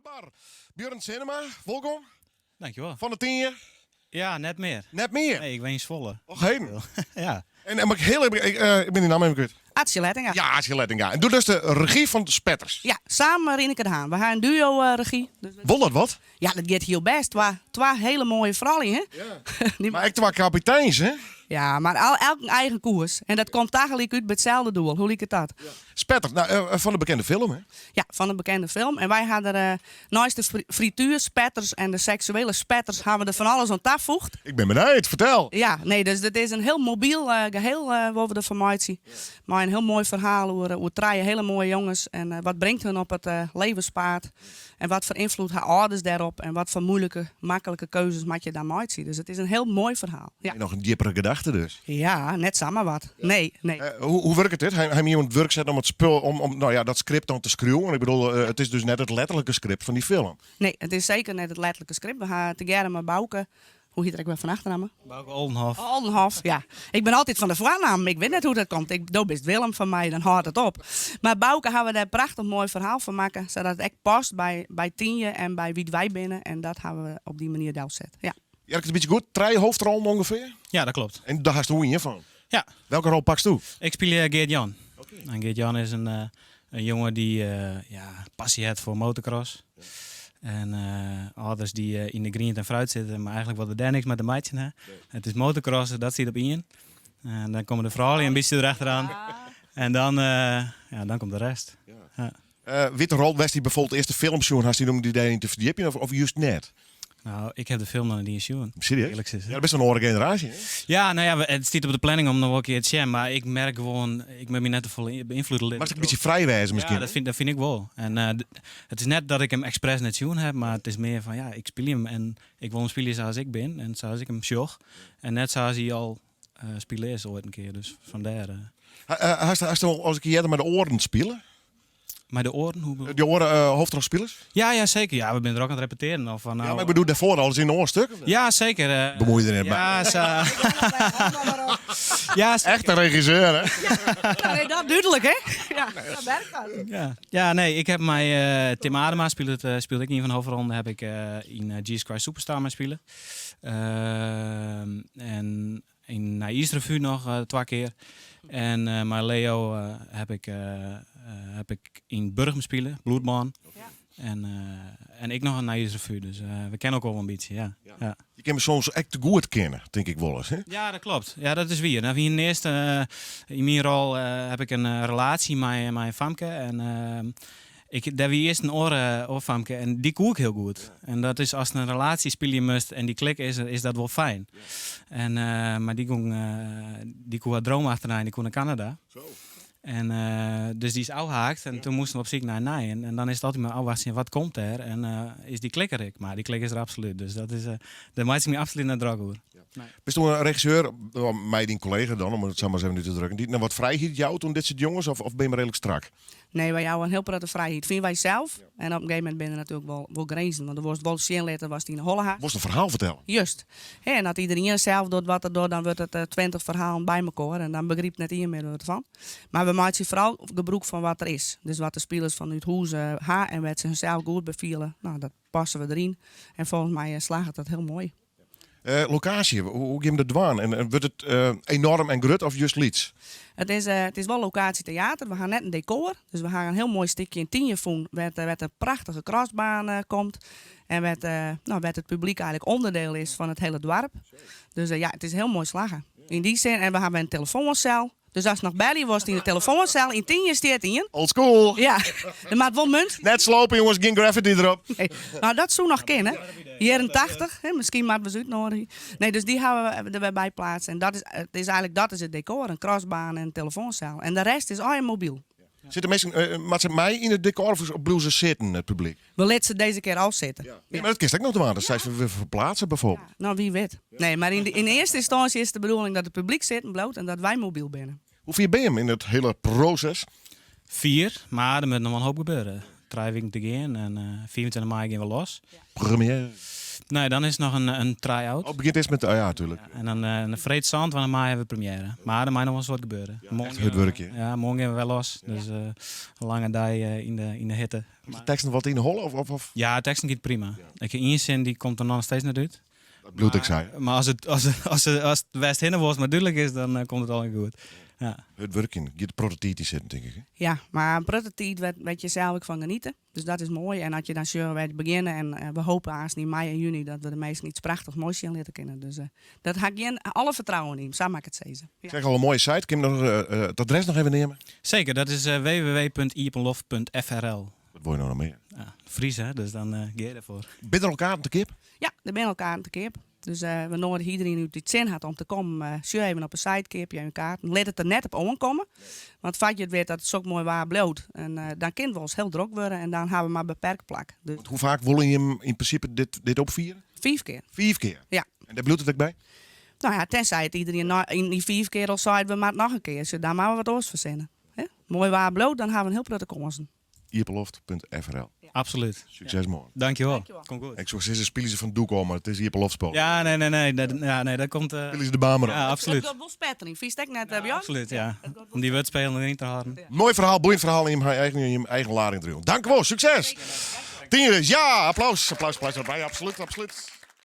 Bar. Björn Sinnema, wolkom. Dankjewel. Fan de Tynje. Ja, net mear. Net mear? Nee, ik wen yn Zwolle. Och heden. Ja. En, en ik heel even, ik, ik bin dy namme even kwyt. Atsje Lettinga. Ja, Atsje Lettinga. En do dochst de regy fan de Spetters. Ja, samen mei Rineke de Haan. We ha in duo eh, regy. Dus we- Wol dat wat? Ja, dat giet hiel bêst. Twa hiele moaie froulju, hè? Ja. Die- Mar ek twa kapiteins, hè? Ja, mar elk in eigen koers. En dat komt tagelyk út by itselde doel. Hoe liket dat? Spetter, nou, fan de bekende film, hè? Ja, fan de bekende film. En wy ha der eh, neist de frituerspetters en de seksuele spetters ha we der fan alles oan tafoegd. Ik bin benijd, fertel. Ja, nee, dus it is in hiel mobyl eh, geheel eh, wolle we derfan meitsje. Mei in hiel moai ferhaal oer trije hiele moaie jonges en wat bringt hun op it levenspaad en wat foar ynfloed ha âlders dêrop en wat foar moeilike, maklike keuzes moat je dan meitsje. Dus it is in hiel moai ferhaal. Ja. Noch in djippere gedachte dus. Ja, net samar wat. Nee, nee. Hoe wurket dit? Ha jim iemand wurk set om it spul, om nou ja, dat skript dan te skriuwen? Ik bedoel, it is dus net it letterlike skript fan dy film. Nee, it is seker net it letterlike skript. We ha tegearre mei Bouke, hoe hjit er ek wer fan achternamme? Bouke Oldenhof. Oldenhof, ja. Ik bin altyd fan de foarnammen. Ik wit net hoe't dat komt. Ik, do bist Willem foar my, dan hâldt it op. Mar Bouke ha we dêr prachtich moai ferhaal fan makke, sadat it ek past by Tynje en by wie't wy binne. En dat ha we op dy manier delset, ja. Hear ik it in bytsje goed? Trije hoofdrollen ûngefear? Ja, dat klopt. En dêr hast do ien fan? Ja. Welke rol pakst do? Ik spylje Geert Jan. En Geert Jan is in jonge dy't ja, passy hat foar motocross. En âlders dy't yn de griente en fruit sitte, mar eigentlik wolle dêr niks mei te meitsjen ha. It is motocross, dat stiet op ien. En dan komme de froulju in bytsje derachteroan. En dan, ja, dan komt de rest. Ja. Witte rol west dy bijvoorbeeld earst de film sjoen hast om dy dêryn te ferdjipjen of just net? Nou, ik ha de film noch net iens sjoen. Serieus? Earlik sizze. Ja, dat bist in oare generaasje, hè? Ja, nou ja, it stiet op de planning om noch wol in kear te sjen, mar ik merk gewoan, ik moat my net te folle beynfloede litte. Moatst ek in bytsje frij wêze miskien? Ja, dat fyn ik wol. En it is net dat ik him ekspres net sjoen ha, mar it is mear fan ja, ik spylje him en ik wol him spylje sa as ik bin en sa as ik him sjoch. En net sa as hy al spile is oait in kear, dus fandêr. Hast al as ik earder mei de oaren spile? Mei de oaren? Hoe bedoel De oare hoofdrolspilers? Ja, ja, zeker. Ja, we binne der ek oan it repetearjen. Of van, Ja, nou, mar ik bedoel dêrfoar al ris yn in oar stuk? Ja, seker. Bemuoi der net mei. Ja, sa. Ja, zeker. Echte regisseur, hè? Ja, nee, dat dúdlik, hè? Ja, sa wurket dat. Ja. Ja, nee, ik ha mei Tim Adema spilet ek ien fan de hoofdrollen. Dêr ha ik yn Jesus Christ Superstar mei spile. En yn Nij Ierst Revue noch twa kear. En mei Leo ha ik yn Burgum spile, Bloedbân. En ek noch in Nij Ierst Revue, dus we kenne elkoar wol in bytsje, ja. Ja. Je kinne soms ek te goed kenne, tink ik wolris, hè? Ja, dat klopt. Ja, dat is wier. Nou, yn earste, yn myn rol ha ik in relaasje mei in famke. En dêr wie earst in oar famke en dy koe ik hiel goed. En dat is ast in relaasje spylje moatst en dy klik is, is dat wol fijn. En, mar dy gong, dy koe har droom achternei en dy koe nei Kanada. En dus dy is ôfhaakt en toen moasten we op syk nei in nije. En dan is it altyd mar ôfwachtsjen, wat komt dêr en is dy klik der ek? Mar dy klik is der absolút. Dus dat is, dêr meitsje ik my absolút net drok oer. Bist do in regisseur, mei dyn kollega dan, om it sa mar ris even út te drukken, dy't noch wat frijheid jout oan dit soart jonges of bin je mar reedlik strak? Nee, wy jouwe in hiel protte frijheid, fine wy sels. En op in gegeven momint binne der natuerlik wol grinzen, want do wolst wol sjen litte watst yn 'e holle hast. Wolst in ferhaal fertelle? Just. Hè, en as iderien sels docht wat er docht, dan wurdt it 20 ferhalen by mekoar en dan begrypt net ien mear wat fan. Mar we meitsje foaral gebrûk fan wat der is. Dus wat de spilers fan út hûs ha en wêr't se hunsels goed by fiele, nou, dat passe we deryn. En folgens my slagget dat hiel moai. Lokaasje, hoe gean je dat dwaan? En wurdt it enoarm en grut of just lyts? It is wol lokaasjeteater. We ha net in dekor. Dus we ha in hiel moai stikje yn Tynje fûn wêr't in prachtige crossbaan komt. En wêr't, no, wêr't it publyk eigentlik ûnderdiel is fan it hiele doarp. Dus ja, it is hiel moai slagge. Yn dy sin, en we hawwe in telefoansel. Dus ast noch belje wolst yn de telefoansel yn Tynje stiet ien. Old school. Ja, der moat wol munt. Net slope jonges, gjin graffiti derop. Nee, nou dat soe noch kinne. Jierren 80, hè, miskien moatte we se útnoadigje. Nee, dus dy hawwe we der wer by pleatst. En dat is, it is eigentlik dat is it dekor, in crossbaan en in telefoansel. En de rest is allegear mobyl. Sitte minsken, moatte se mei yn it dekor of bliuwe se sitten, it publyk? We litte se dizze kear al sitte. Ja. Nee, mar dat kinst ek noch dwaan, dat seist we ferplaatse bijvoorbeeld. Ja, nou wie wit. Nee, mar yn earste ynstânsje is de bedoeling dat it publyk sitten bliuwt en dat wy mobyl binne. Hoe fier binne jim yn it hiele proses? Fier, mar der moat noch wol in hoop gebeure. 3 wiken te gean en 25 maaie gean we los. Première. Nee, dan is noch in try-out. Oh, begjint earst met, oh ja, natuerlik. Ja, en dan freed 27 maaie hawwe we première. Mar der mei noch wol in soad gebeure. Echt hurd wurkje. Ja, moarn gean we wer los. Dus in lange dei yn de hitte. De teksten wat yn de holle? Of? Ja, de teksten giet prima. Ik ha ien sin, dy komt der noch steeds net út. Dat bliuwt ek sa. Mar as it wêr'tst hinne wolst mar dúdlik is, dan komt it allegear goed. Ja. Hurd wurkjen, giet de protte tiid yn sitten, tink ik. Hè? Ja, mar in protte tiid wêr't je sels ek fan geniete. Dus dat is moai. En as je dan sjogge wêr't je begjinne en we hoopje aanst yn mei en juny dat we de minsken iets prachtichs moais sjen litte kinne. Dus dat ha ik gjin alle fertrouwen yn, sa moat ik it sizze. Ik zeg al in moaie site. Kin je noch it adres noch even neame? Seker, dat is www.iepenloft.frl. Wat wol je no noch mear? Ja, Fries hè, dus dan gean je derfoar. Binne der al kaarten te keap? Ja, der binne al kaarten te keap. Dus we noadigje iedereen út dy't sin hat om te kommen. Sjoch even op de site, keapje even kaarten. Lit it der net op oankomme. Want foar't je it wit dat it sok moai waar bliuwt. En dan kin it wolris hiel drok wurde en dan hawwe we mar beperkt plak. Dus Want hoe faak wolle jim yn prinsipe dit opfiere? 5 kear. 5 kear? Ja. En dêr bliuwt it ek by? No ja, tenzij it iedereen yn dy 5 kear al seit, we moatte noch in kear. Dus dan moatte we wat oars fersinne. Moai waar bliuwt, dan hawwe we in hiel protte kânsen. Iepenloft.frl. Absoluut. Sukses moarn. Dankjewol. Dankjewol. Komt goed. Ik soe sizze, spylje se fan it doek ôf, mar it is iepenloftspul. Ja, nee, nee, nee. Dat, ja, nee, dat komt... Spylje se de baan mar op. Ja, absoluut. It giet wol spetterjen. Fynst ek net, Bjorn? Absoluut, ja. Om dy wurdspelen deryn te hâlden. Moai ferhaal, boeiend ferhaal yn jim eigen lading driuwen. Dankjewol, sukses! Tien is, ja, applaus, applaus, applaus erbij, absoluut, absoluut.